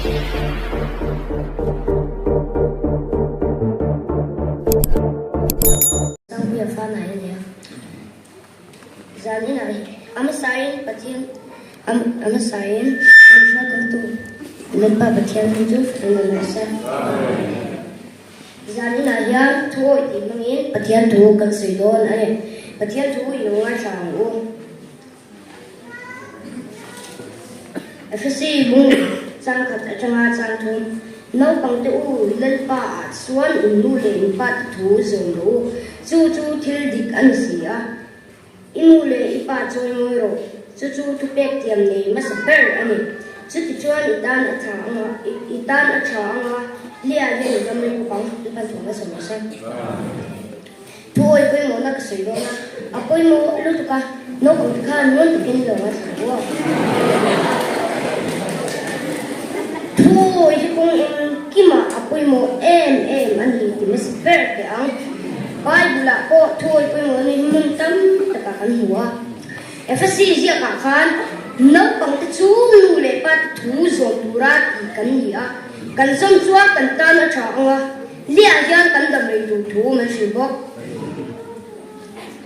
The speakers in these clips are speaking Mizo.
Sangpuia fa nai a nia. Zan inah a hmasain Pathian a hmasain min hruaikaltu Lalpa Pathian hi chu kan rawn nasa. Zan inah hian thu awih tih hmangin Pathian thu kan sawi dawn a ni. Pathian thu i lo ngaithla ang u. Efesi bung changkhat atanga changthum, Naupangte u, Lalpa ah chuan in nu leh in pa te thu zawm rawh u, chu chu thil dik a ni si a. I nu leh i pa chawi ngawi rawh, chu chu thupek thiam nei hmasa ber a ni. Chutichuan i tan a tha anga, i tan a tha anga, Lia hian i ram rei bawk ang, Lalpan thawm a sawm rawh se. Thu awi pawimawhna ka sawi dawn a, a pawimawh lutuk a, naupang te khan ngun takin lo ngaithla ru a. Thu awi hi kawng engkimah a pawimawh em em a ni ti hmasa ber teh ang. Bible ah pawh thu awi pawimawhna hi hmun tam takah kan hmu a. Efesi ziakah khan naupang te chu nu leh pa te thu zawm tura tih kan ni a, kan zawm chuan kan tan a tha ang a. Liah hian kan dam rei tur thu man hrilh bawk.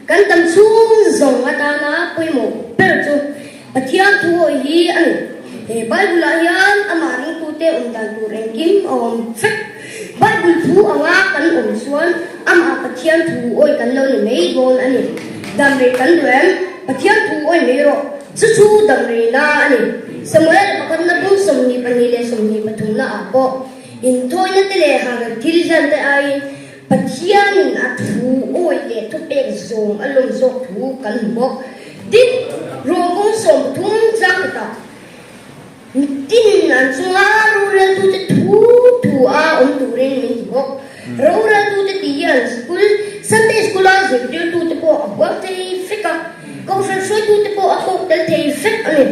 Kan dam chhung zawng atana pawimawh ber chu Pathian thu awi hi a ni. He Bible-ah hian amah ringtute awm dan tur engkim a awm vek. Bible thu anga kan awm chuan amah Pathian thu awi kan lo ni mai dawn a ni. Dam rei kan duh em? Pathian thu awi mai rawh. Chu chu dam reina a ni. Samuel pakhatna bung 22 leh 23 na ah pawh Inthawina te leh hangel thil hian te aiin Pathianin a thu awi leh thupek zawm a lawm zawk thu kan hmu bawk. Tin, Rawngkawng 30 tlang kutah mitin an chunga roreltute thu thu a awm turin min ti bawk. Roreltute tih hian school, Sunday School-a zirtirtute pawh a huam thei vek a, kohhran hruaitute pawh a tawk tel thei vek a ni.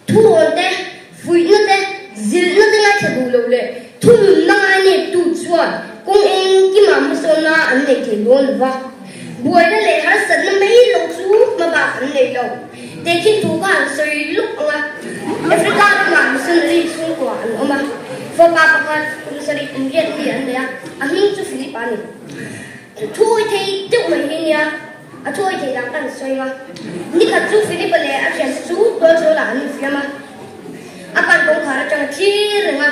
Thurawn te, fuihna te, zilhna te ngaithla duh lo leh thununna ngaineptu chuan kawng engkimah hmasawnna an nei thei dawn lo va. Buaina leh harsatna mai lo chu hmabak an nei lo. Tehkhin thu kha an sawi luk ang a, Africa ramah missionary chhungkua an awm a, fapa pakhat kum sarih kum riat mi an nei a, a hming chu Philip a ni. Thu thei deuh mai hi nia. A thu awi theih dan kan sawi a. Nikhat chu Philip-a leh a thiante chu tualzawlah an infiam a. A pan kawngkhar atang a thlir reng a.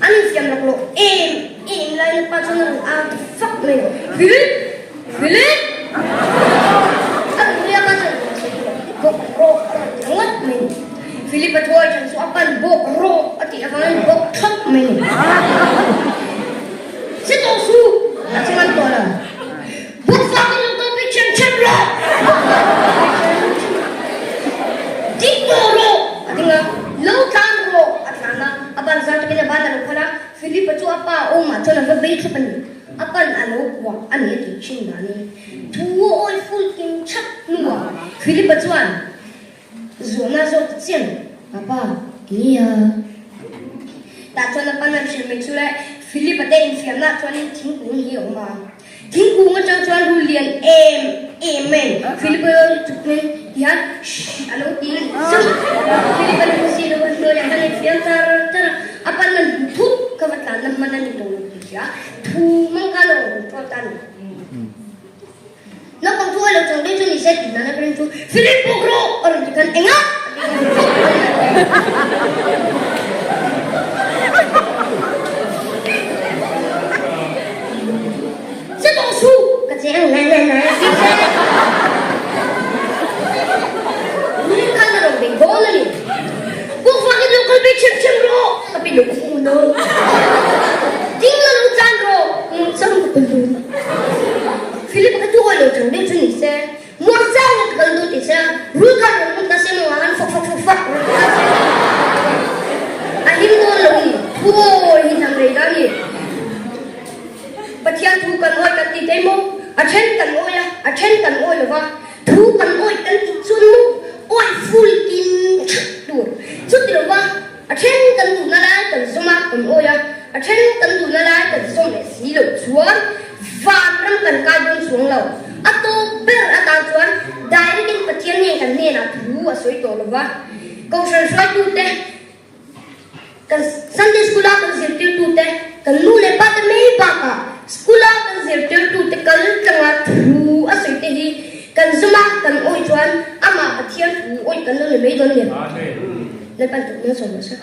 An infiam lawk lawk em em laiin a pa chuan a rawn au ta fak mai a, Philip! Philip! A rawn riak a, chuan a sawi lo, bawk rawk a rawn ti ringawt mai a ni. Philip-a thu awi than chu a pan bawk rawk a tih avangin bawk thlap mai a ni. Che tawh suh! A che ngan tawh lo. Bawkfak in lo kal pui ṭhem ṭhem rawh! Ding tawh rawh! A ding a, lo tlan rawh! A tlan a, a ban zar takin a ban a lo phal a, Philip-a chu a pa awmah chuan a va bei thlap a ni. A pan a lo kuah a ni a tih ṭhin danin thu a awi ful kim ṭhak hnuah Philip-a chuan Zawhna zawk ta chiang, Papa, nia. Tah chuan a pan a hrilh mai chu le, Philip-a te infiamna chuanin thingkung hi a awm a. Thingkung atang chuan rul lian em em mai Philip-a lo chuk in tihian shh a lo ti zauh. Philip-a lo si lo a hnuaiah khan a infiam tar tar a, a pan a hmu thut ka va tlanna hman a ni tawh lo tih hria, thu mang khan a rawn control ta a ni. Naupang chu a lo chawng daih chu ni se tih nana ka ring chu Philip bawk rawh a rawn ti khan engah a ti khan bawk a ni. Che tawh suh ka che ang nai nai nai a ti che. Rul khan a rawn bei dawn a ni. Kawngfangin lo kal ve ṭhem ṭhem rawh ka pe lo u no. Ding la lo tan rawh nungchang ka pe lo. Philip kha tu lo chang deuh chu ni se, muang chang in ka kal dawn ti se, rul khan rawn hmu ta se maw han fak fak fak fak rawn ti ta se a him dawn lo ni, thuawi hi hnam rei da ni. Pathian thu kan awi kan ti thei maw? A then kan awi a, a then kan awi lo va, thu kan awi kan ti chuan maw awi ful kim thak tur. Chuti lo va, a then kan duhna lai kan zawm a, kan awi a, a then kan duhna lai kan zawm leh si loh chuan vanram kan kai dawn chuang lo. A tawp ber atan chuan direct in Pathian nen kan hnenah thu a sawi tawh lo va, Kohhran hruaitute. Kan Sunday School-a kan zirtirtute, kan nu leh pate mai bakah School-a kan zirtirtute kal tlanga thu a sawi te hi kan zum a, kan awih chuan amah Pathian thu awih kan lo ni mai dawn nia. Lalpan tukna sawm rawh se.